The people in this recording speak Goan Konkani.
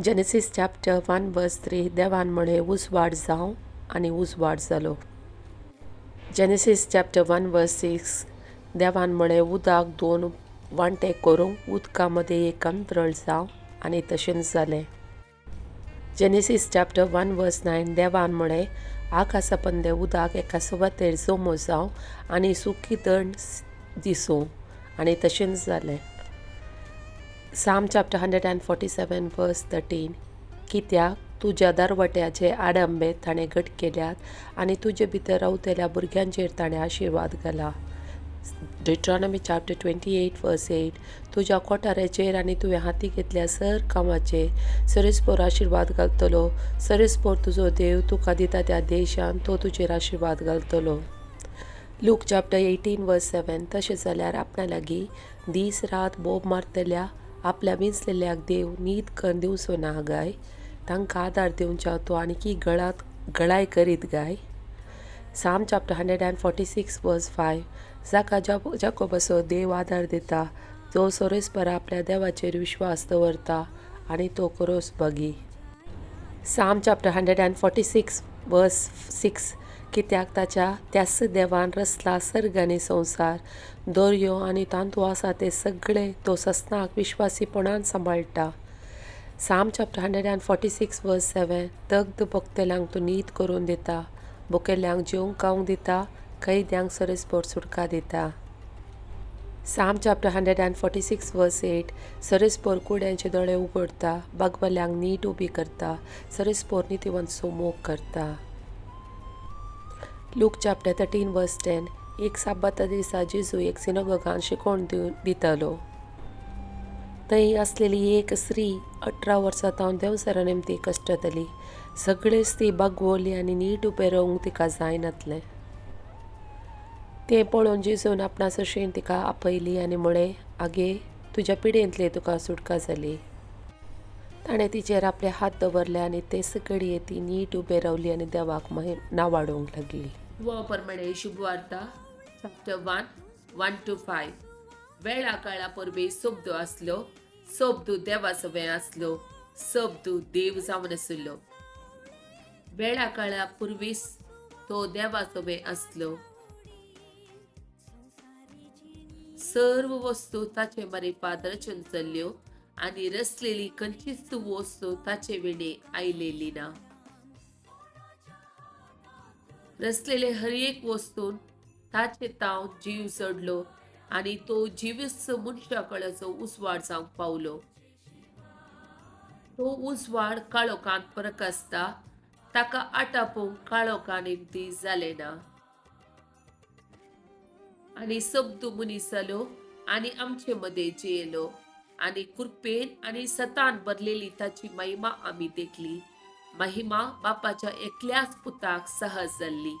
Genesis chapter 1 verse 3 देवान म्हळें उजवाड जावं आनी उजवाड जालो. Genesis chapter 1 verse 6 देवान म्हळें उदक दोन वांटे करूंक उदका मदें एक अंतरळ जावं आनी तशेंच जालें. Genesis chapter 1 verse 9 देवान म्हळें आकाशा पंदे उदक एका सुवातेर जमो जावं आनी सुकी दंड दिसूं आनी तशेंच जालें. Psalm chapter 147 verse 13 कित्याक तुज्या दरवट्याचे आडंबे ताणें घट केल्यात आनी तुजे भितर रावतल्या भुरग्यांचेर ताणें आशिर्वाद घाला. Deuteronomy chapter 28 verse 8 तुज्या कोठाराचेर आनी तुवें हाती घेतल्या सर कामाचेर सरेस्पोर आशिर्वाद घालतलो. सरेस्पोर तुजो देव तुका दिता त्या देशान तो तुजेर आशिर्वाद घालतलो. Luke chapter 18 verse 7 तशें जाल्यार आपणा लागीं दीस रात बोब मारतल्या आपल्या विंचलेल्याक देव न्हीद करून दिवचो ना गाय. तांकां आदार दिवच्या तो आनीकी गळात गळाय करीत गाय. Psalm chapter 146 verse 5 जाका जाकोबाचो देव आदार दिता जो सोरेस्पर आपल्या देवाचेर विश्वास दवरता आनी तो करोस बगी. Psalm chapter 146 verse 6 कित्याक ताच्या त्याच देवान रचला सर्ग आनी संवसार दर्यो आनी तांतू आसा ते सगळे तो ससनाक विश्वासीपणान सांबाळटा. Psalm chapter 146 verse 7 दग्ध भोगतल्यांक तूं न्हीद करून दिता, भुकेल्ल्यांक जेवंक खावंक दिता, कैद्यांक सरेस्पोर सुटका दिता. Psalm chapter 146 verse 8 सरेस्पोर कुड्यांचे दोळे उगडता, बागवल्यांक नीट उबी करता, सरेस्पोर नितीवंत मोग करता. Luke chapter 13 verse 10 एक साबाता दिसा जेजू एक सिनोगोगान शिकोवण दितालो. थंय आसलेली एक स्त्री 18 वर्सां तावन देंवचारा निमती कश्टताली. सगळेच ती बागवली आनी नीट उबें रावंक तिका जायनातलें. तें पळोवन जेजून आपणा सरशीन तिका आपयली आनी म्हळें, आगे तुज्या पिडेंतली तुका सुटका जाली. ताणें तिचेर आपले हात दवरले आनी ते घडये ती नीट उबें रावली आनी देवाक नावाडोवंक लागली. प्रमाणे शुभवार्ता चॅप्टर 1 1 to 5 वेळा काळा परबे शब्द आसलो, शब्द देवा सवें आसलो, शब्द देव जावन आशिल्लो. वेळा काळा पुर्वीस तो देवा सवें आसलो. सर्व वस्तू ताचे मारिफात रचून चल्ल्यो आनी रचलेली खंयचीच वस्तू ताचे विणे आयलेली ना. रचलेले हर एक वस्तून ताचे ताव जीव चडलो आनी तो जिवीस मनशा कळचो उजवाड जावंक पावलो. तो उजवाड काळोखांत प्रकासता, ताका आटापूंक काळोखान ती जालें ना. आनी शब्द मनीस जालो आनी आमचे मदें जियेलो आनी कृपेन आनी सतान भरलेली ताची महिमा आमी देखली. महिमा बापाच्या एकल्याच पुताक सहज जाल्ली.